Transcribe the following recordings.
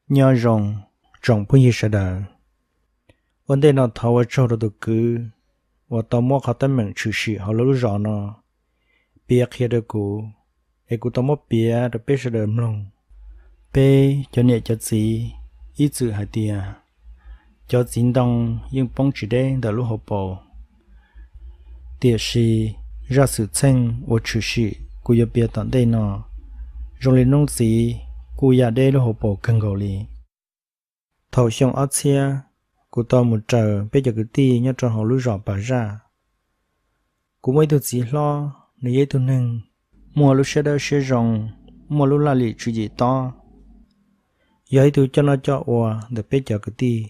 Nyob zoo tsoom phooj ywg sawv daws. Ua ntej no thov ua tsaug rau tus kwv uas tau muab qhov teeb meem tshwm sim hauv lub zos no piav qhia rau kuv, es kuv tau muab piav rau peb sawv daws mloog. Peb cov niam cov txiv ib txwm hais tias cov txiv ntoo yeej poob tsis deb ntawm lub hauv paus. Tiam sis zaj xwm txheej uas tshwm sim kuv yuav piav tom ntej no zoo li noob txiv kuj ya deb lub hauv paus kawg nkaus li. Thaum xyoo ob txhiab, kuv tau mus raws peb cov kwv tij nyob rau hauv lub zos Pas Zaj. Kuv muaj ib tug txiv hlob, nws yog ib tug neeg muaj lub siab dawb siab zoo, muaj lub laj lim tswv yim tob, yog ib tug coj noj coj ua ntawm peb cov kwv tij.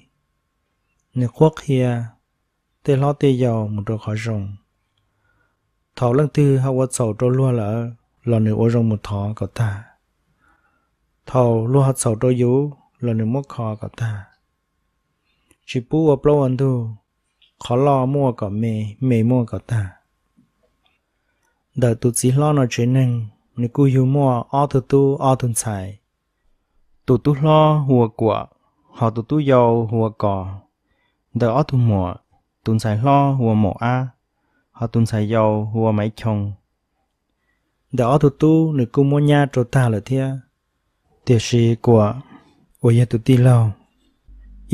Nws qhuab qhia tej hlob tej yau mus rau qhov zoo. Thaum leej twg ho ua txhaum rau luag lawm los nws ua zoo mus thov kom tag. Thaum luag ho txhaum rau yus los nws muab kho kom tag. Tsis pub ua plaub ua ntug, qhov loj muab ua kom me, me muab ua kom tag. Ntawm tus txiv hlob no tsev neeg, nws kuj yug muaj ob tug tub ob tug ntxhais. Tus tub hlob hu ua Kuam, ho tus tub yau hu ua Kos. Ntawm ob tug muam, tus ntxhais hlob hu ua Maum Ab, ho tus ntxhais yau hu ua Maiv Choo. Ntawm ob tug tub nws kuj muab nyab rau tag lawm thiab, tiam sis Kuam uas yog tus tij laug,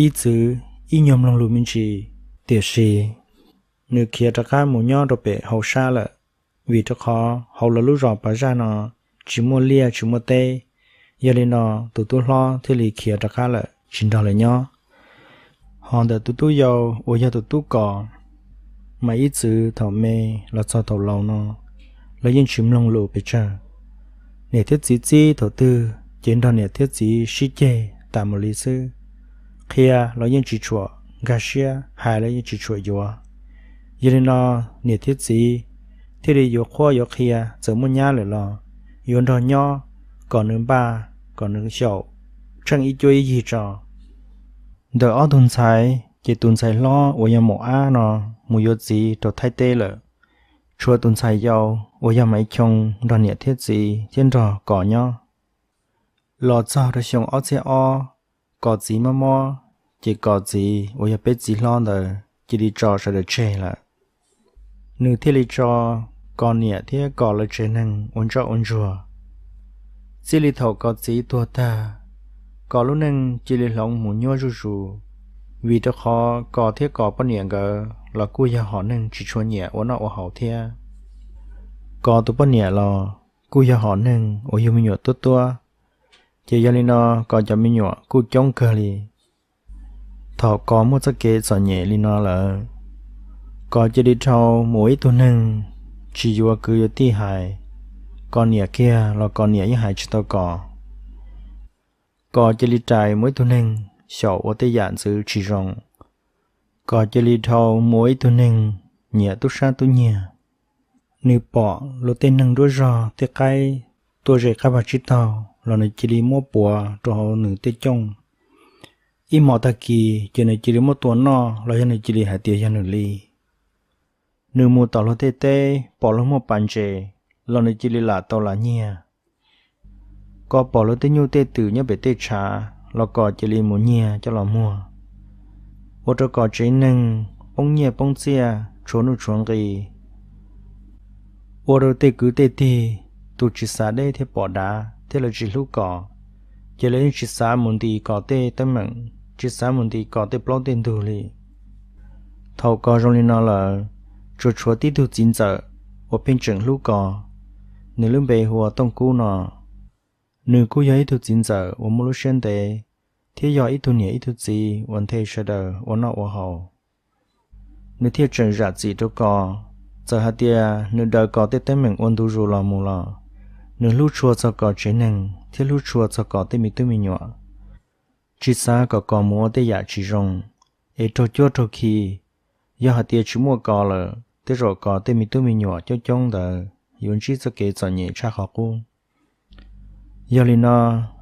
ib txwv ib nyuag mloog lus me ntsis, tiam sis nws khiav rov qab mus nyob rau pem hauv sab lawm, vim rau qhov hauv lawv lub zos Pas Zaj no tsis muaj liaj tsis muaj teb. Yog li no tus tub hlob thiaj li khiav rov qab lawm tsis nrog lawv nyob. Ho ntawm tus tub yau uas yog tus tub Kos, mas ib txwv thaum me los txog thaum laus no lawv yeej tsis mloog lus pes tsawg. Niam thiab txiv txib thaum twg ces nrog niam thiab txiv sib ceg tas mus li xwb. Qhia los yeej tsis tshua nkag siab, hais los yeej tsis tshua yuav. Yog li no niam thiab txiv thiaj li yuav qhuab yuav qhia, txawm muaj nyab lawm los yuav nrog nyob kom nws npaj, kom nws xyaum tsheej ib cuab ib yig tso. Ntawm ob tug ntxhais ces tus ntxhais hlob uas yog Maum Ab no mus yuav txiv rau Thaib teb lawm. Tshuav tus ntxhais yau uas yog Maiv Choo nrog niam thiab txiv thiab nrog Kos nyob. Los txog rau xyoo ob txhiab ob, Kos txiv mob mob, ces Kos txiv uas yog peb txiv hlob ntawd cia li tso sawv daws tseg lawm. Nws thiaj li tso Kos niam thiab Kos lawv tsev neeg ua ntsoj ua ntsuag. Txij li thaum Kos txiv tuag tag, Kos lub neej cia li hloov mus nyuaj zuj zus, vim rau qhov Kos thiab Kos poj niam nkawd los kuj yog hom neeg tsis tshua nyiam ua noj ua haus thiab. Kos tus poj niam los kuj yog hom neeg uas yug me nyuam tuab tuab, ces yog li no Kos cov me nyuam kuj coob kawg li. Thaum Kos muaj txoj kev txom nyem li no lawm, Kos cia li dhau mus ua ib tug neeg tsis yuav kwv yuav tij hais. Kos niam kiag los Kos niam yeej hais tsis tau Kos. Kos cia li rais mus ib tug neeg xyaum ua tej yam ntxwv tsis zoo. Kos cia li dhau mus ua ib tug neeg nyiam tub sab tub nyiag. Nws pom luag tej neeg nruab zog tej qaib tuaj ze qab vag tsib taug los nws cia li muab puav rau hauv nws tej cooj. Ib hmos tag kis ces nws cia li muab tua noj los yog nws cia li hais tias yog nws li. Nws mus tom luag tej teb pom luag muaj pas ntses los nws cia li lam tau lam nyiag. Kos pom luag tej nyuj tej twm nyob pem tej tshav los Kos cia li mus nyiag coj los muag, ua rau Kos tsev neeg poob nyiaj poob txiaj tshuav nuj tshuav nqi. Ua rau tej kwv tej tij tus tsis xav deb thiab pom dav thiab lawv tsis hlub Kos, ces lawv yeej tsis xav mus nti Kos tej teeb meem, tsis xav mus nti Kos tej plaub tej ntug li. Thaum Kos zoo li no lawm, tsuas tshuav tib tug txiv ntxawm uas pheej tseem hlub Kos, nws lub npe hu ua Tooj Kub no. Nws kuj yog ib tug txiv ntxawm uas muaj lub siab ntev, thiab yog ib tug niam ib tug txiv uas nthe sawv daws ua noj ua haus. Nws thiaj tseem zam txim rau Kos, txawm hais tias nws daws Kos tej teeb meem ua ntu zus los mus los nws hlub tshua txog Kos tsev neeg thiab hlub tshua txog Kos tej me tub me nyuam. Tsis xav kom Kos mus ua tej yam tsis zoo, es raug cuab raug khi. Yog hais tias tsis muaj Kos lawm, tej zaum Kos tej me tub me nyuam coob coob ntawd yuav ntsib txoj kev txom nyem tshaj qhov qub. Yog li no,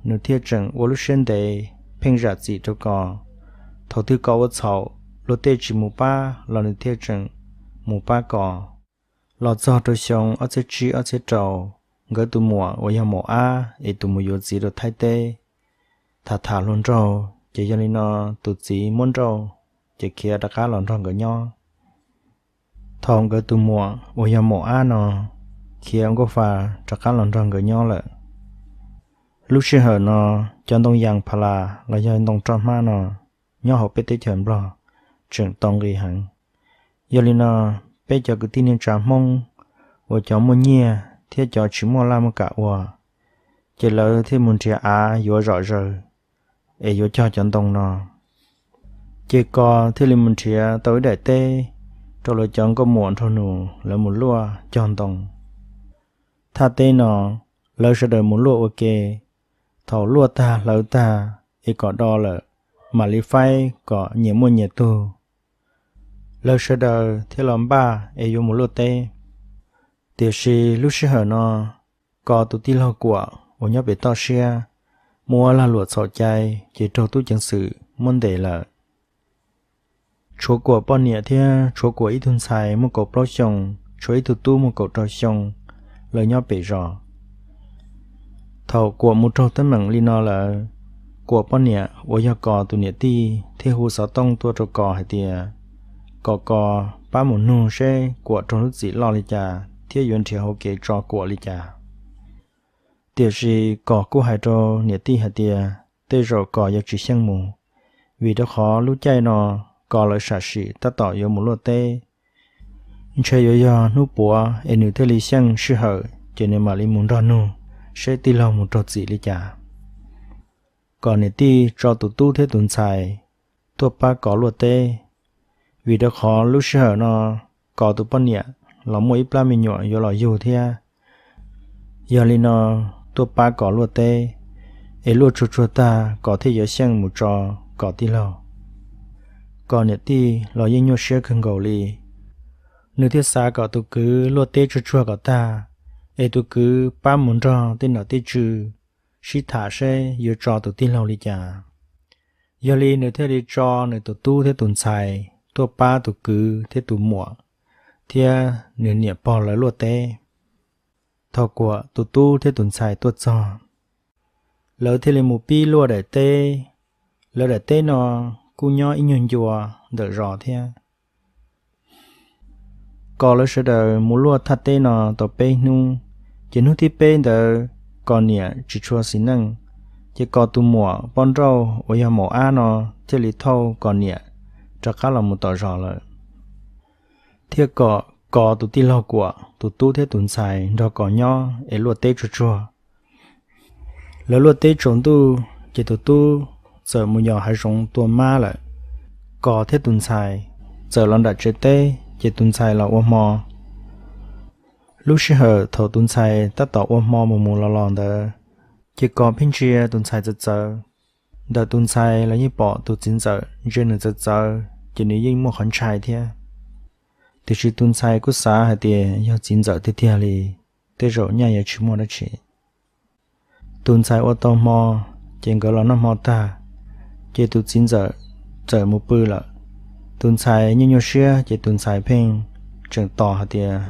nws thiaj tseem ua lub siab ntev pheej zam txim rau Kos. Thaum twg Kos ua txhaum, luag tej tsis mus pab los nws thiaj tseem mus pab Kos. Los txog rau xyoo ob txhiab tsib ob txhiab rau, nkawd tus muam uas yog Maum Ab es tus mus yuav txiv rau Thaib teb, tham tham hluas nraug, ces yog li no tus txiv muab nrauj, ces khiav rov qab los nrog nkawd nyob. Thaum nkawd tus muam uas yog maum ab no khiav nkauj fa rov qab los nrog nkawd nyob lawm, lub sij hawm no cov ntoo yas pha las los yog ntoo roj hmab no nyob hauv peb teb chaws Nplog tseem tau nqi heev. Yog li no, peb cov kwv tij neej tsa Hmoob uas cov muaj nyiaj thiab cov tsis muaj laj muaj kam ua, ces lawv thiaj mus nrhiav av yuav zom zaws es yuav cog cov ntoo no. Ces Kos thiaj li mus nrhiav tau ib daim teb rau lawv cov nkauj muam nraug nus lawv mus luaj cog ntoo. Thaj teb no lawv sawv daws mus luaj ua ke, thaum luaj tag hlawv tag es kom do lawm, mam li faib kom nyias muaj nyias tug. Lawv sawv daws thiaj los npaj es yuav mus luaj teb. Tiam sis lub sij hawm no, Kos tus tij laug Kuam uas nyob pem toj siab muaj lag luam txhaum cai, ces raug tub ceev xwm muab ntes lawm. Tshuav Kuam poj niam thiab tshuav Kuam ib tug ntxhais muaj kaum plaub xyoo, tshuav ib tug tub muaj kaum rau xyoo, lawv nyob pem zos. Thaum Kuam mus raug teeb meem li no lawm, Kuam poj niam uas yog Kos tus niam tij thiaj hu xov tooj tuaj rau Kos hais tias kom Kos pab mus nug seb Kuam raug lub txim loj li cas thiab yuav nrhiav hauv kev tso Kuam li cas. Tiam sis Kos kuj hais rau niam tij hais tias tej zaum Kos yuav tsis xyeej mus, vim rau qhov lub caij no Kos lawv sam sim tab tom yuav mus luaj teb, ntshe yuav yog hnub puav es nws thiaj li xyeej sij hawm ces nws mam li mus nrog nug seb tij laug mus raug txim li cas. Kos niam tij tso tus tub thiab tus ntxhais tuaj pab Kos luaj teb, vim rau qhov lub sij hawm no Kos tus poj niam los muaj ib plab me nyuam yuav los yug thiab. Yog li no, tuaj pab Kos luaj teb, es luaj tsuag tsuag tag Kos thiaj yuav xyeej mus tso Kos tij laug. Kos niam tij los yeej nyuaj siab kawg nkaus li, nws thiaj xav kom tus kwv luaj teb tsuag tsuag kom tag, es tus kwv pab mus nrog tej nom tej tswv sib tham seb yuav tso tus tij laug li cas. Yog li nws thiaj li tso nws tus tub thiab tus ntxhais tuaj pab tus kwv thiab tus muam thiab nws niam pog lawv luaj teb. Thaum Kuam tus tub thiab tus ntxhais tuaj txog, lawv thiaj li mus pib luaj daim teb. Lawv daim teb no kuj nyob ib nyuag ncua ntawm zos thiab. Kos lawv sawv daws mus luaj thaj teb no tau peb hnub, ces hnub thib peb ntawd Kos niam tsis tshua xis neej, ces Kos tus muam poj nrauj uas yog maum ab no thiaj li thauj Kos niam rov qab los mus tom zos lawm, thiab kom Kos tus tij laug Kuam tus tub thiab tus ntxhais nrog Kos nyob es luaj teb tsuag tsuag. Lawv luaj teb tsaus ntuj ces tus tub txawm mus yos hav zoov tua mab lawm. Kos thiab tus ntxhais txawm los nram tsev teb ces tus ntxhais los ua hmo. Lub sij hawm thaum tus ntxhais tab tom ua hmo mus mus los los ntawd, ces Kos pheej ntsia tus ntxhais txawv txawv. Ntawm tus ntxhais los yeej pom tus txiv ntxawm ntsia nws txawv txawv ces nws yeej muaj qhov ntshai thiab. Tiam sis tus ntxhais kuj xav hais tias yog txiv ntxawm tiag tiag li, tej zaum nyaj yuav tsis muaj dab tsi. Tus ntxhais ua tau hmo, ces nkawd los noj hmo tag, ces tus txiv ntxawm txawm mus pw lawm. Tus ntxhais nyuaj nyuaj siab ces tus ntxhais pheej tseem tos hais tias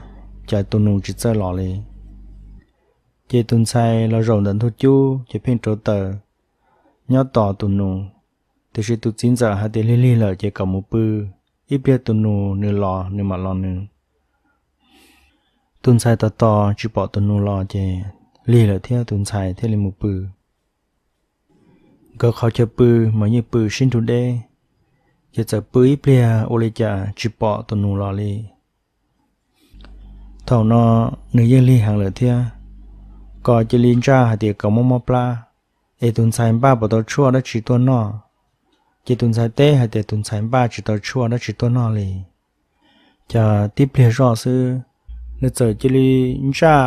cas tus nus tsis txawj los li. Ces tus ntxhais los zaum ntawm ntug cub ces pheej rauv taws nyob tos tus nus. Tiam sis tus txiv ntxawm hais tias lig lig lawm ces kom mus pw, ib pliag tus nus nws los nws mam los nws. Tus ntxhais tos tos tsis pom tus nus los ces lig lawm thiab tus ntxhais thiaj li mus pw. Nkawd qhov chaw pw mas yeej pw sib nrug deb, ces txawm pw ib pliag ua li cas tsis pom tus nus los li. Thaum no nws yeej lig heev lawm thiab, Kos cia li ntsaj hais tias Kos mob mob plab, es tus ntxhais npaj puas tau tshuaj dab tsi tuaj noj. Ces tus ntxhais teb hais tias tus ntxhais npaj tsis tau tshuaj dab tsi tuaj noj li. Cas tib pliag zoj xwb, nws txawm cia li ntsaj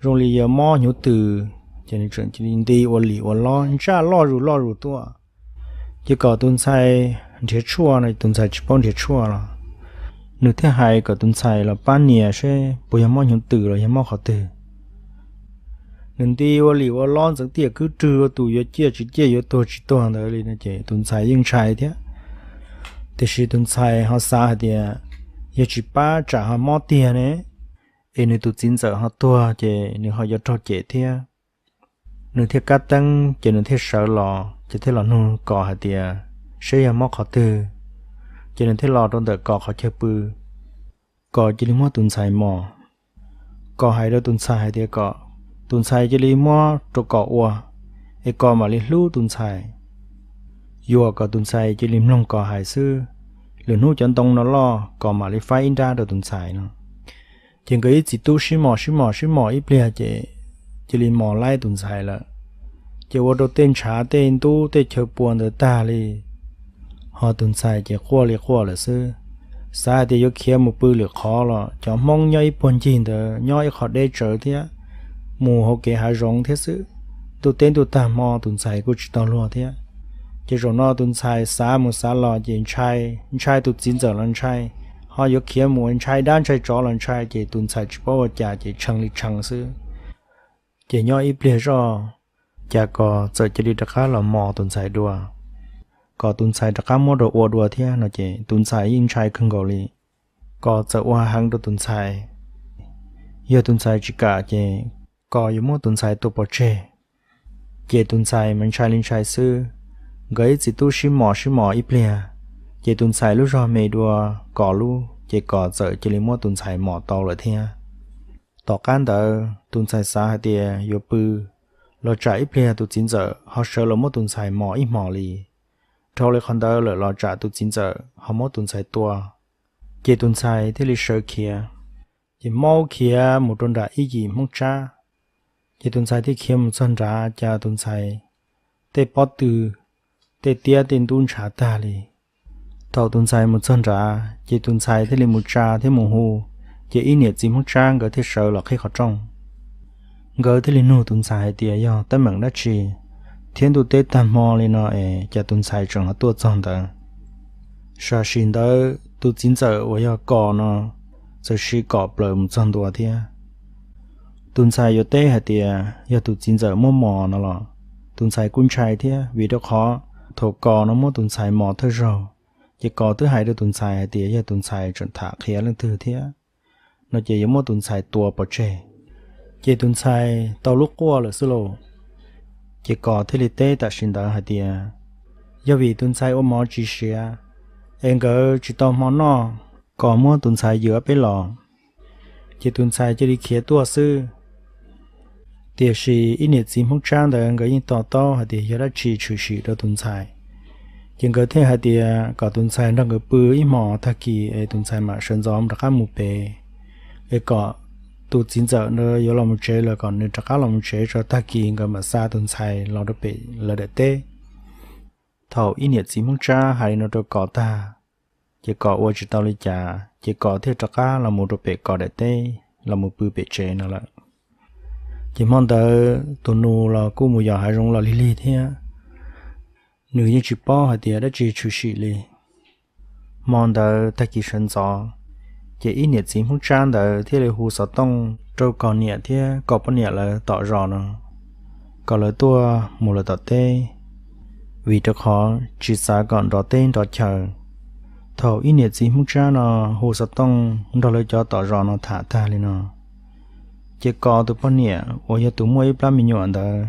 zoo li yuav mob hnyuv tws, ces nws tseem cia li nti ua lim ua lob ntsaj loj zus loj zus tuaj. Ces kom tus ntxhais nrhiav tshuaj no tus ntxhais tsis paub nrhiav tshuaj los, nws thiaj hais kom tus ntxhais los pab nias seb puas yog mob hnyuv tws los yog mob qhov twg. Nws nti ua lim ua lob ntxeev tiaj kwb rwg ua tus yuav ciaj tsis ciaj yuav tuag tsis tuag ntawd li no ces tus ntxhais yeej ntshai thiab. Tiam sis tus ntxhais ho xav hais tias yog tsis pab tsam ho mob tiag ne, es nws tus txiv ntxawm ho tuag ces nws ho yuav raug cem thiab. nws thiaj kab teeb ces nws thiaj sawv los ces thiaj los nug Kos hais tias seb yog mob qhov twg. Ces nws thiaj los rau ntawm Kos qhov chaw pw. Kos cia li muab tus ntxhais mos. Kos hais rau tus ntxhais hais tias Kos, tus ntxhais cia li muab rau Kos ua, es Kos mam li hlub tus ntxhais. Yuam kom tus ntxhais cia li mloog Kos hais xwb. Lwm hnub cov ntoo no loj Kos mam li faib ib nrab rau tus ntxhais no. Ces nkawd ib txiv tub sib mos sib mos sib mos ib pliag ces cia li mos laib tus ntxhais lawm. Ces ua rau tej ntshav tej ntub tej chaw pua ntawd tag li, ho tus ntxhais ces quaj li quaj lawm xwb. Xav hais tias yuav khiav mus pw lwm qhov los cov Hmoob nyob ib puag ncig ntawd nyob ib qho deb tsawv thiab, mus hauv kev hav zoov thiab xwb. Ntuj teb ntuj tag hmo tus ntxhais kuj tsis tau luag thiab. Ces zaum no tus ntxhais xav mus xav los ces ntshai, ntshai tus txiv ntxawm los ntshai, ho yuav khiav mus ntshai dab ntshai tsov los ntshai, ces tus ntxhais tsis paub ua cas ces tshee li tshee xwb. Ces nyob ib pliag zoj, cas Kos txawm cia li rov qab los mos tus ntxhais dua, kom tus ntxhais rov qab muab rau ua dua thiab no ces tus ntxhais yeej ntshai kawg nkaus li. Kos txawm ua heev rau tus ntxhais, yog tus ntxhais tsis kam ces Kos yuav muab tus ntxhais tua pov tseg. Ces tus ntxhais mas ntshai li ntshai xwb. Nkawd ib txiv tub sib mos sib mos ib pliag, ces tus ntxhais lub zog me dua Kos lub, ces Kos txawm cia li muab tus ntxhais mos tau lawm thiab. Tom qab ntawd tus ntxhais xav hais tias yuav pw, los tsam ib pliag tus txiv ntxawm ho sawv los muab tus ntxhais mos ib hmos li. Dhau li qhov ntawd lawm los tsam tus txiv ntxawm ho muab tus ntxhais tua. Ces tus ntxhais thiaj li sawv khiav, ces maub khiav mus rau nram ib yim Hmoob Tsab. Ces tus ntxhais thiaj khiav mus txog nrad cas tus ntxhais tej pob tw, tej tiab tej ntub ntshav tag li. Thaum tus ntxhais mus txog nrad ces tus ntxhais thiaj li mus tsa thiab mus hu, ces ib niam txiv Hmoob Tsab nkawd thiaj sawv los qhib qhov rooj. Nkawd thiaj li nug tus ntxhais hais tias yog teeb meem dab tsi thiab ntuj teb tag hmo li no es cas tus ntxhais tseem ho tuaj txog ntawd. Tam sim ntawd tus txiv ntxawm uas yog Kos no txawm siv kom plaws mus txog ntua thiab. Tus ntxhais yuav teb hais tias yog tus txiv ntxawm muab mos no los tus ntxhais kuj ntshai thiab, vim rau qhov thaum Kos no muab tus ntxhais mos thawj zaug, ces Kos twb hais rau tus ntxhais hais tias yog tus ntxhais tseem tham qhia leej twg thiab no ces yuav muab tus ntxhais tua pov tseg. Ces tus ntxhais tau lub quaj lawm xwb lauj. Ces Kos thiaj li teb tam sim ntawd hais tias yog vim tus ntxhais ua mov tsis siav es nkawd tsis tau hmo noj, Kos muab tus ntxhais ywm peb los. Ces tus ntxhais cia li khiav tuaj xwb. Tiam sis ib niam txiv Hmoob Tsab ntawd nkawd yeej to taub hais tias yog dab tsi tshwm sim rau tus ntxhais. Ces nkawd thiaj hais tias kom tus ntxhais nrog nkawd pw ib hmos tag kis es tus ntxhais mam sawv ntxov rov qab mus pem, es kom tus txiv ntxawm ntawd yuav los mus tsev lawm kom nws rov qab los mus tsev tso, tag kis nkawd mam xa tus ntxhais los rau pem lawv daim teb. Thaum ib niam txiv Hmoob Tsab hais li no rau Kos tag, ces Kos ua tsis tau li cas ces Kos thiaj rov qab los mus rau pem Kos daim teb, los mus pw pem tsev no lawm. Ces hmo ntawd tus nus los kuj mus yos hav zoov los lig lig thiab, nws yeej tsis paub hais tias dab tsi tshwm sim li. Hmo ntawd tag kis sawv ntxov, ces ib niam txiv Hmoob Tsab ntawd thiaj li hu xov tooj rau Kos niam thiab Kos poj niam lawv tom zos no, kom lawv tuaj mus lawv tom teb, vim rau qhov tsis xav kom nrov teb nrov chaw. Thaum ib niam txiv Hmoob Tsab no hu xov tooj nrog lawv cov tom zos no tham tag li no, ces Kos tus poj niam uas yog tus muaj ib plab me nyuam ntawd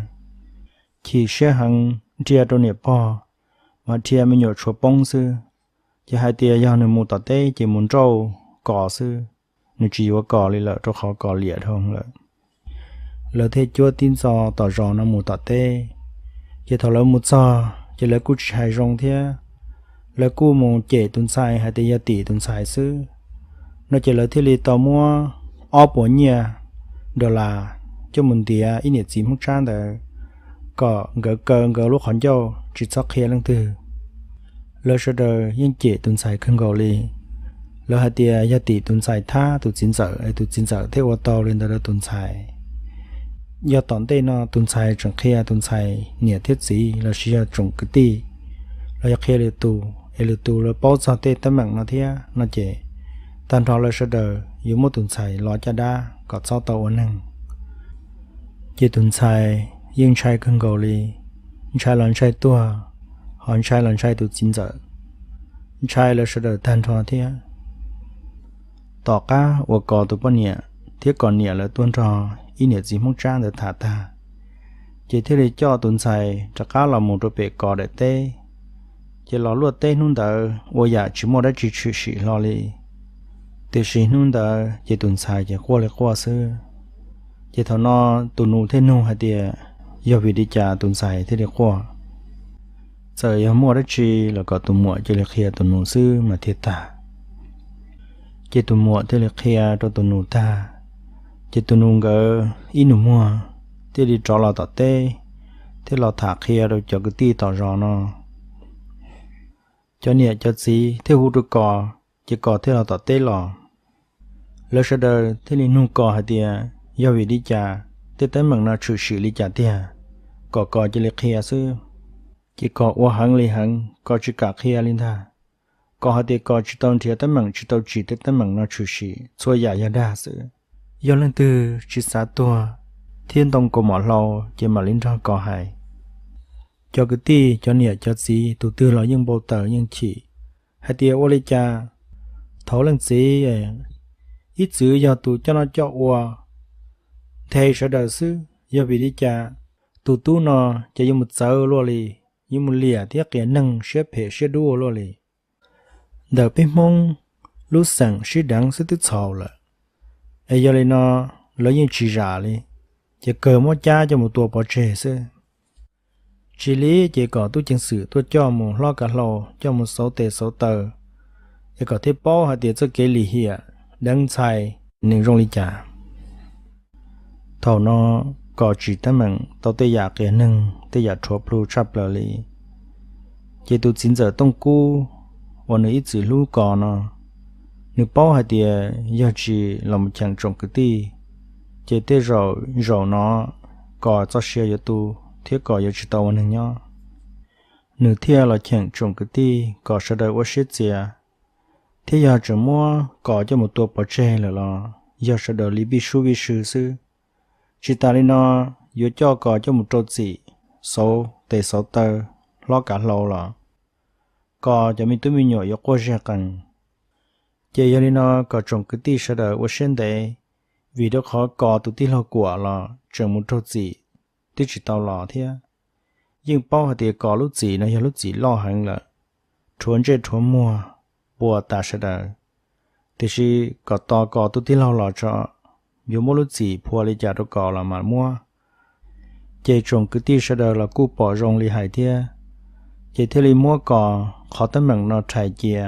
chim siab heev, dhia rau niam pog, mas dhia me nyuam tshuav poob xwb. Ces hais tias yog nws mus tom teb ces mus nrauj Kos xwb, nws tsis yuav Kos li lawm rau qhov Kos liam dhau lawm. Lawv thiaj cuab tib ntxo tom zos no mus tom teb. Ces thaum lawv mus txog ces lawv kuj tsis hais zoo thiab, lawv kuj mus cem tus ntxhais hais tias yog tim tus ntxhais xwb no. Ces lawv thiaj li tau muab ob puas nyiaj dollar coj mus ntiav ib niam txiv Hmoob Tsab ntawd, kom nkawd kaw nkawd lub qhov ncauj tsis txhob qhia leej twg. Lawv sawv daws yeej cem tus ntxhais kawg nkaus li. Lawv hais tias yog tim tus ntxhais thab tus txiv ntxawm es tus txiv ntxawm thiaj ua tau li ntawd rau tus ntxhais. Yog tom ntej no tus ntxhais tseem qhia tus ntxhais niam thiab txiv los sis yog tsoom kwv tij, los yog qhia lwm tus es lwm tus lawv paub txog tej teeb meem no thiab no ces tag nrho lawv sawv daws yuav muab tus ntxhais los caj dab kom txhob tau ua neeg. Ces tus ntxhais yeej ntshai kawg nkaus li, ntshai los ntshai tuag, ho ntshai los ntshai tus txiv ntxawm, ntshai lawv sawv daws tag nrho thiab. Tom qab uas Kos tus poj niam thiab Kos niam lawv tuaj nrog ib niam txiv Hmoob Tsab ntawd tham tag, Ces thiaj li coj tus ntxhais rov qab los mus rau pem Kos daim teb. Ces los luaj teb hnub ntawd ua yam tsis muaj dab tsi tshwm sim hlo li. Tiam sis hnub ntawd ces tus ntxhais ces quaj li quaj xwb. Ces thaum no tus nus thiaj nug hais tias yog vim li cas tus ntxhais thiaj li quaj. Txawm yog muaj dab tsi los kom tus muam cia li qhia tus nus xwb mas thiaj tag. Ces tus muam thiaj li qhia rau tus nus tag, ces tus nus nkawd ib nus muag thiaj li rov los tom teb, thiaj los tham qhia rau cov kwv tij tom zos no. Cov niam cov txiv thiaj hu rau Kos, ces Kos thiaj los tom teb los. Lawv sawv daws thiaj li nug Kos hais tias yog vim li cas, tej teeb meem no tshwm sim li cas tiag, kom Kos cia li qhia xwb. Ces Kos ua heev li heev, Kos tsis kam qhia li ntag. Kos hais tias Kos tsis tau nrhiav teeb meem, tsis tau tsim tej teeb meem no tshwm sim, txhua yam yog dag xwb. Yog leej twg tsis xav tuag thiab ntoo kaus mom hlau ces mam li nrog Kos hais. Cov kwv tij, cov niam cov txiv tus twg los yeej npau taws yeej chim hais tias ua li cas thaum leej txiv ib txwm yog tus coj noj coj ua nthe sawv daws xwb, yog vim li cas tus tub no ces yuav mus txawv luaj li, yuav mus liam thiab qias neeg siab phem siab dub luaj li. Ntawm peb Hmoob lub xeem sib deev xwb twb txhaum lawm, es yog li no lawv yeej tsis zam li, ces kawg muab cab coj mus tua pov tseg xwb. Tsis li ces kom tub ceev xwm tuaj coj mus hlob kav hlau, coj mus xauv tes xauv taw, es kom thiaj paub hais tias txoj kev lim hiam deev ntxhais nws zoo li cas. Thaum no Kos tsim teeb meem tau tej yam qias neeg, tej yam rhuav plhu tshaj plaws li. Ces tus txiv ntxawm Tooj Kub uas nws ib txwm hlub Kos no, nws paub hais tias yog tsis los mus cheem tsoom kwv tij, ces tej zaum zaum no Kos txoj sia yuav tu thiab Kos yuav tsis tau ua neeg nyob. Nws thiaj los cheem tsoom kwv tij kom sawv daws ua siab txias, thiab yog tseem muab Kos coj mus tua pov tseg lawm los yog sawv daws li vij sub vij sw xwb. Tsis tas li no, yuav coj Kos coj mus rau txim, xauv tes xauv taw, hlob kav hlau los Kos cov me tub me nyuam yuav quaj zig qees. Ces yog li no kom tsoom kwv tij sawv daws ua siab ntev, vim rau qhov Kos tus tij laug Kuam los tseem mus raug txim twb tsis tau los thiab. Yeej paub hais tias Kos lub txim no yog lub txim loj heev lawm, rhuav ntsej rhuav muag, puas tas sawv daws. Tiam sis kom tos Kos tus tij laug los tso, yuav muab lub txim phua li cas rau Kos los mam muab. Ces tsoom kwv tij sawv daws los kuj pom zoo li hais thiab, ces thiaj li muab Kos qhov teeb meem no rhais cia,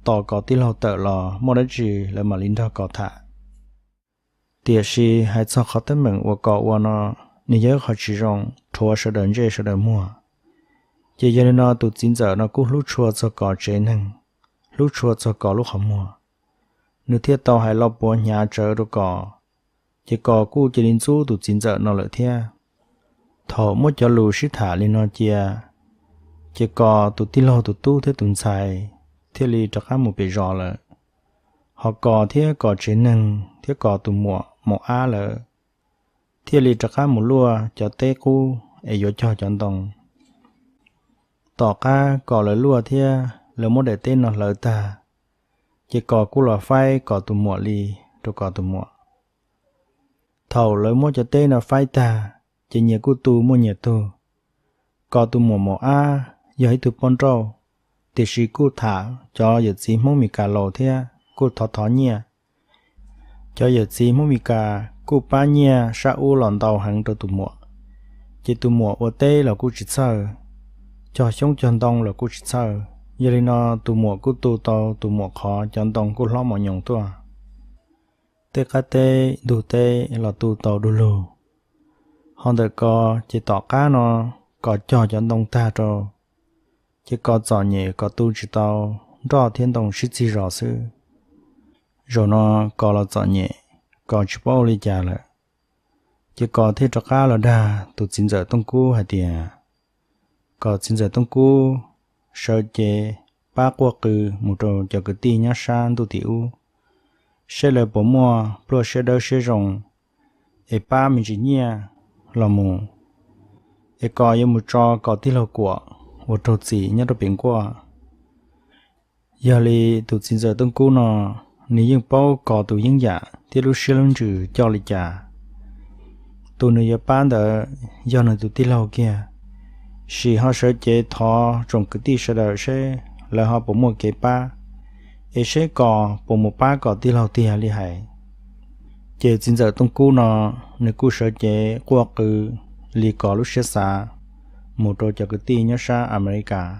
tos Kos tij laug tawm los muaj dab tsi lawv mam li nrog Kos tham. Tiam sis hais txog qhov teeb meem uas Kos ua no, nws yog ib qhov tsis zoo, rhuav sawv daws ntsej sawv daws muag. Ces yog li no tus txiv ntxawm no kuj hlub tshua txog Kos tsev neeg, hlub tshua txog Kos lub qhov muag, nws thiaj tau hais lo puav hnyav tsawv rau Kos. Ces Kos kuj cia li ntxub tus txiv ntxawm no lawm thiab. Thaum muab cov lus sib tham li no cia, ces Kos tus tij laug tus tub thiab tus ntxhais thiaj li rov qab mus pem zos lawm. Ho Kos thiab Kos tsev neeg thiab Kos tus muam Maum Ab lawm thiaj li rov qab mus luaj cov teb qub es yuav cog cov ntoo. Tom qab Kos lawv luaj thiab lawv muab daim teb no hlawv tag, ces Kos kuj los faib Kos tus muam li rau Kos tus muam. Thaum lawv muab cov teb no faib tag, ces nyias kuj tu muaj nyias tug. Kos tus muam Maum Ab yog ib tug poj nrauj, tiam sis kuj tham cov yawm txiv Hmoob Mes Kas laus thiab kuj thov thov nyiaj. Cov yawm txiv Hmoob Mes Kas kuj pab nyiaj sab ub los ntau heev rau tus muam, ces tus muam ua teb los kuj tsis txhawj, cog xyoob cog ntoo los kuj tsis txhawj. Yog li no tus muam kuj tu tau tus muam qhov cov ntoo kuj hlob mos nyoos tuaj. Tej qab teb ntug teb los tu tau du lug. Ho ntawm Kos ces tom qab no Kos cog cov ntoo tag rau, ces Kos txom nyem Kos tu tsis tau nroj thiab ntoo sib txig zos xwb. Zaum no Kos los txom nyem, Kos tsis paub ua li cas lawm, ces Kos thiaj rov qab los dag tus txiv ntxawm Tooj Kub hais tias kom txiv ntxawm Tooj Kub sawv cev pab quaj qw mus rau cov kwv tij nyob sab ntuj tim ub, seb lawv puas muaj pluaj siab dawb siab zoo es pab me ntsis nyiaj los mus, es Kos yuav mus tso Kos tij laug Kuam uas raug txim nyob rau pem nkuaj. Yog li tus txiv ntxawm Tooj Kub no, nws yeej paub Kos tus yeeb yam thiab lub siab lub ntsws coj li cas. tus nws yuav pab ntawd yog nws tus tij laug kiag, sim ho sawv cev thov tsoom kwv tij sawv daws seb lawv ho puas muaj kev pab, es seb Kos puas mus pab Kos tij laug tiag li hais. Ces txiv ntxawm Tooj Kub no nws kuj sawv cev quaj qw li Kos lub siab xav mus rau cov kwv tij nyob sab Amelikas.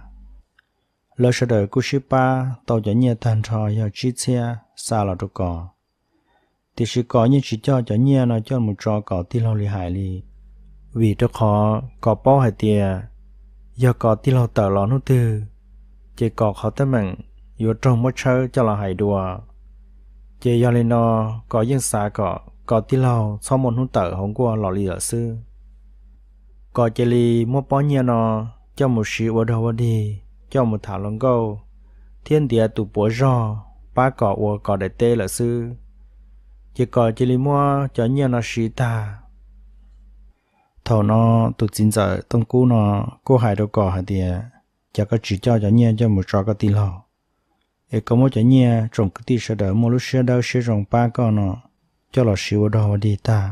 Lawv sawv daws kuj sib pab tau cov nyiaj tag nrho yog tsib txhiab xa los rau Kos. Tiam sis Kos yeej tsis coj cov nyiaj no coj mus tso Kos tij laug li hais li, vim rau qhov Kos paub hais tias yog Kos tij laug tawm los hnub twg, ces Kos qhov teeb meem yuav raug muab tshawb coj los hais dua. Ces yog li no, Kos yeej xav kom Kos tij laug txhob muaj hnub tawm hauv nkuaj los li lawm xwb. Kos cia li muab pob nyiaj no coj mus siv ua dog ua dig, coj mus tham hluas nkauj, thiab ntiav tus puav zog pab Kos ua Kos daim teb lawm xwb. Ces Kos cia li muab cov nyiaj no siv tag. Thaum no tus txiv ntxawm Tooj Kub no kuj hais rau Kos hais tias, cas koj tsis coj cov nyiaj coj mus tso koj tij laug, es koj muab cov nyiaj tsoom kwv tij sawv daws muaj lub siab dawb siab zoo pab koj no coj los siv ua dog ua dig tag,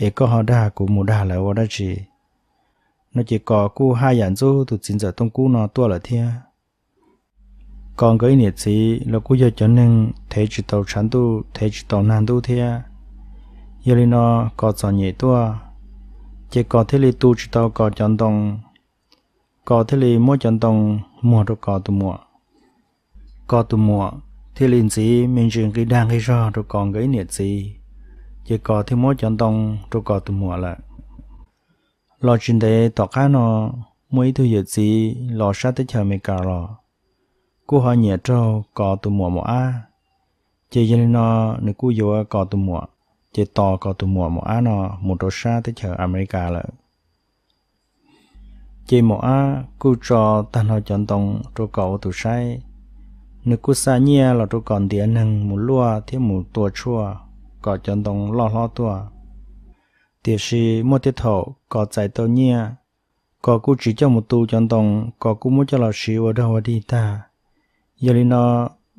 es koj ho dag kuv mus dag lawv ua dab tsi? No ces Kos kuj haj yam ntxub tus txiv ntxawm Tooj Kub no tuaj lawm thiab. Kos nkawd ib niam txiv los kuj yog cov neeg thev tsis tau tshav ntuj thev tsis tau nag ntuj thiab. Yog li no, Kos txom nyem tuaj, ces Kos thiaj li tu tsis tau Kos cov ntoo. Kos thiaj li muab cov ntoo muag rau Kos tus muam. Kos tus muam thiaj li ntxiv me ntsis nqi dag nqi zog rau Kos nkawd ib niam txiv, ces Kos thiaj muab cov ntoo rau Kos tus muam lawm. Los tsis ntev tom qab no, muaj ib tug yawm txiv los sab teb chaws Amelikas los, kuj ho nyiam raug Kos tus muam Maum Ab. Ces yog li no, nws kuj yuav Kos tus muam, ces tos Kos tus muam Maum Ab no mus rau sab teb chaws Amelikas lawm. Ces Maum Ab kuj tso tag nrho cov ntoo rau Kos ua tus saib. Nws kuj xa nyiaj los rau Kos ntiav neeg mus luaj thiab mus tua tshuaj kom cov ntoo loj hlob tuaj. Tiam sis muaj tej thaum Kos txais tau nyiaj, Kos kuj tsis coj mus tu cov ntoo, Kos kuj muab coj los siv ua dog ua dig tag. Yog li no,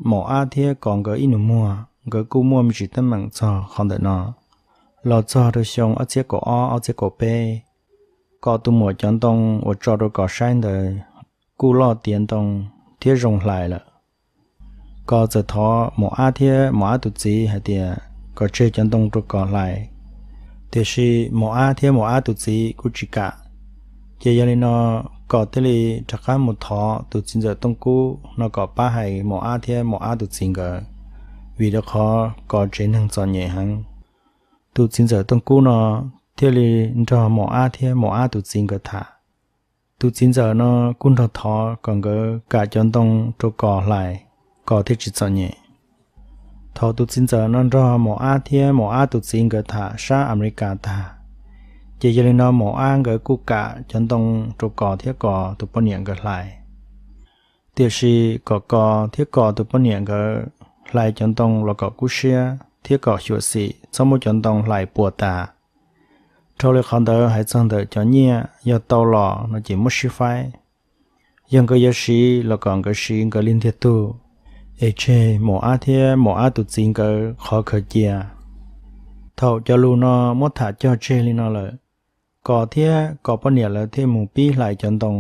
Maum Ab thiab Kos nkawd ib nus muag nkawd kuj muaj me ntsis teeb meem txog qhov ntawm no. Los txog rau xyoo ob txhiab kaum ob ob txhiab kaum peb, Kos tus muam cov ntoo uas tso rau Kos saib ntawd kuj loj tiav ntoo thiab zoo hlais lawm. Kos txawm thov Maum Ab thiab Maum Ab tus txiv hais tias kom tseg cov ntoo rau Kos hlais, tiam sis Maum Ab thiab Maum Ab tus txiv kuj tsis kam. Ces yog li no, Kos thiaj li rov qab mus thov tus txiv ntxawm Tooj Kub no kom pab hais Maum Ab thiab Maum Ab tus txiv nkawd, vim rau qhov Kos tsev neeg txom nyem heev. Tus txiv ntxawm Tooj Kub no thiaj li nrog Maum Ab thiab Maum Ab tus txiv nkawd tham. Tus txiv ntxawm no kuj nrog thov kom nkawd kam cov ntoo rau Kos hlais, Kos thiaj tsis txom nyem. Thaum tus txiv ntxawm no nrog Maum Ab thiab Maum Ab tus txiv nkawd tham sab Amelikas tag, ces yog li no Maum Ab nkawd kuj kam cov ntoo rau Kos thiab Kos tus poj niam nkawd hlais. Tiam sis kom Kos thiab Kos tus poj niam nkawd hlais cov ntoo los kom kub siab thiab kom xyuam xim txhob muab cov ntoo hlais puas tas. Dhau li qhov ntawd hais txog ntawm cov nyiaj, yog tau los no ces muab sib faib. Yog nkawd yuav siv los kom nkawd siv nkawd li ntiag tug, es tseg Maum Ab thiab Maum Ab tus txiv nkawd qhov khaws cia. Thaum cov lus no muab tham cog tseg li no lawm, Kos thiab Kos poj niam lawv thiaj mus pib hlais cov ntoo.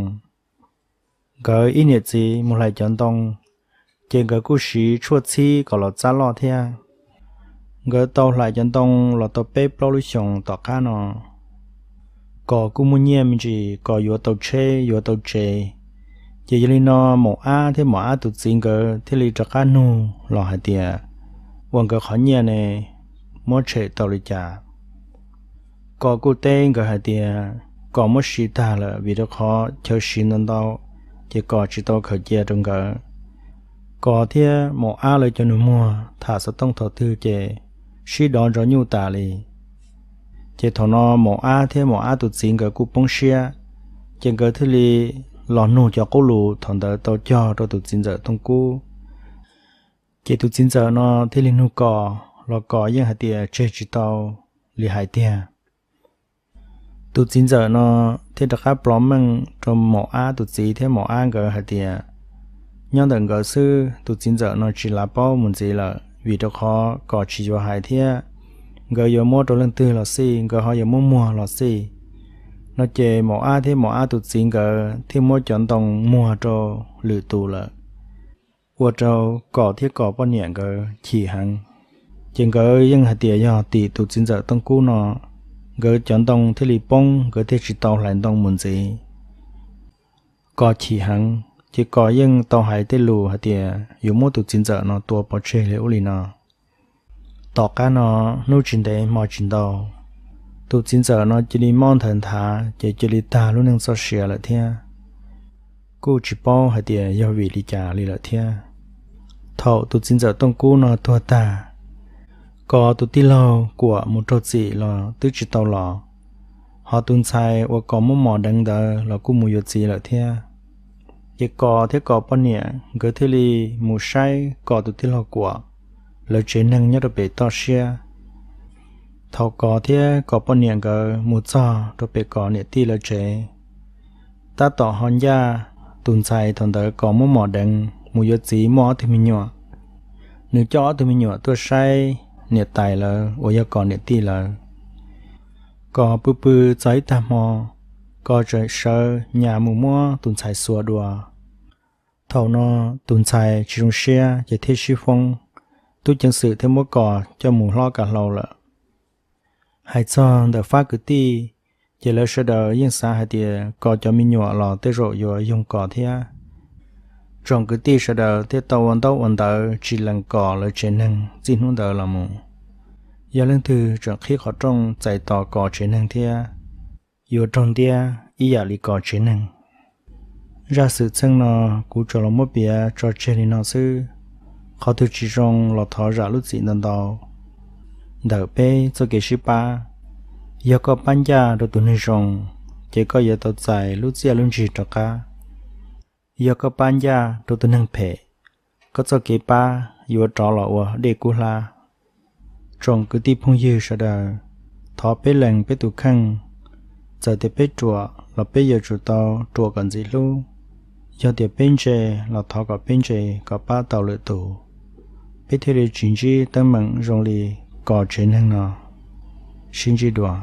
Nkawd ib niam txiv mus hlais cov ntoo, ces nkawd kuj siv tshuaj txhib kom los txab loj thiab. Nkawd tau hlais cov ntoo los tau peb plaub lub xyoos tom qab no, Kos kuj muaj nyiaj me ntsis, Kos yuav tau tsheb yuav tau tsev. Ces yog li no, Maum Ab thiab Maum Ab tus txiv nkawd thiaj li rov qab nug los hais tias, ua nkawd qhov nyiaj ne, muab tshem tau li cas? Kos kuj teb nkawd hais tias, Kos muab siv tag lawm, vim rau qhov chaw siv ntau ntau, ces Kos tsis tau khaws cia rau nkawd. Kos thiab Maum Ab lawv cov nus muag tham xov tooj thaum twg ces sib dov ntso nyuj tas li. Ces thaum no Maum Ab thiab Maum Ab tus txiv nkawd kuj poob siab, ces nkawd thiaj li los nug cov qub lus thaum ntawd tau cog rau tus txiv ntxawm Tooj Kub. Ces tus txiv ntxawm no thiaj li nug Kos los Kos yeej hais tias tseg tsis tau li hais tiag. Tus txiv ntxawm no thiaj rov qab plos meej rau Maum Ab tus txiv thiab Maum Ab nkawd hais tias, nyob ntawm nkawd xwb, tus txiv ntxawm no tsis lav paub mus ntxiv lawm, vim rau qhov Kos tsis yuav hais thiab nkawd yuav muab rau leej twg los xij, nkawd ho yuav muab muag los xij. No ces maum ab thiab maum ab tus txiv nkawd thiaj muab cov ntoo muag rau lwm tus lawm, ua rau Kos thiab Kos poj niam nkawd chim heev. Ces nkawd yeej hais tias yog tim tus txiv ntxawm Tooj Kub no, nkawd cov ntoo thiaj li poob, nkawd thiaj tsis tau hlais ntoo mus ntxiv. Kos chim heev, ces Kos yeej tau hais tej lus hais tias yuav muab tus txiv ntxawm no tua pov tseg li ub li no. Tom qab no, hnub tsis ntev hmo tsis ntau, tus txiv ntxawm no cia li mob nthawv nthav, ces cia li tag lub neej txoj sia lawm thiab. Kuj tsis paub hais tias yog vim li cas li lawm thiab. Thaum tus txiv ntxawm Tooj Kub no tuag tag, Kos tus tij laug Kuam mus raug txim los twb tsis tau los, ho tus ntxhais uas Kos muab mom deev ntawd los kuj mus yuav txiv lawm thiab. Ces Kos thiab Kos poj niam nkawd thiaj li mus saib Kos tus tij laug Kuam lawv tsev neeg nyob rau pem toj siab. Thaum Kos thiab Kos poj niam nkawd mus txog rau pem Kos niam tij lawv tsev, tab tom ho ncaj tus ntxhais thaum ntawd Kos muab mom deev mus yuav txiv muaj ob tug me nyuam. Nws coj ob tug me nyuam tuaj saib niam tais lawv uas yog Kos niam tij lawv. Kos pw pw txog ib tag hmo, Kos txawm sawv nyas mus muab tus ntxhais xuas dua. Thaum no tus ntxhais tsis zoo siab ces thiaj sib foob, tub ceev xwm thiaj muab Kos coj mus hlob kav hlau lawm. Hais txog ntawm fab kwv tij, ces lawv sawv daws yeej xav hais tias Kos cov me nyuam los tej zaum yuav yoog Kos thiab. Tsoom kwv tij sawv daws thiaj tau ua ntaub ua ntawv tsis lees Kos lawv tsev neeg txij hnub ntawd los mus. Yog leej twg tseem qhib qhov rooj txais tos Kos tsev neeg thiab, yuav raug ntiab ib yam li Kos tsev neeg. Zaj xwm txheej no kuv tsuas los muab piav tso tseg li no xwb. Qhov twg tsis zoo los thov zam lub txim ntau ntau ntawm peb txoj kev sib pab. Yog koj pab ncaj rau tus neeg zoo, ces koj yuav tau txais lub txiaj lub ntsig rov qab. Yog koj pab ncaj rau tus neeg phem, koj txoj kev pab yuav rov los ua dej kub hlab. Tsoom kwv tij phooj ywg sawv daws, thov peb lees peb tus kheej. Txawm tias peb ruam los peb yuav tsum tau ruam kom ntxim hlub. Yog tias peb ntse los thov kom peb ntse kom pab tau lwm tus, peb thiaj li tsis ntsib teeb meem zoo li Kos tsev neeg no. Sib ntsib dua.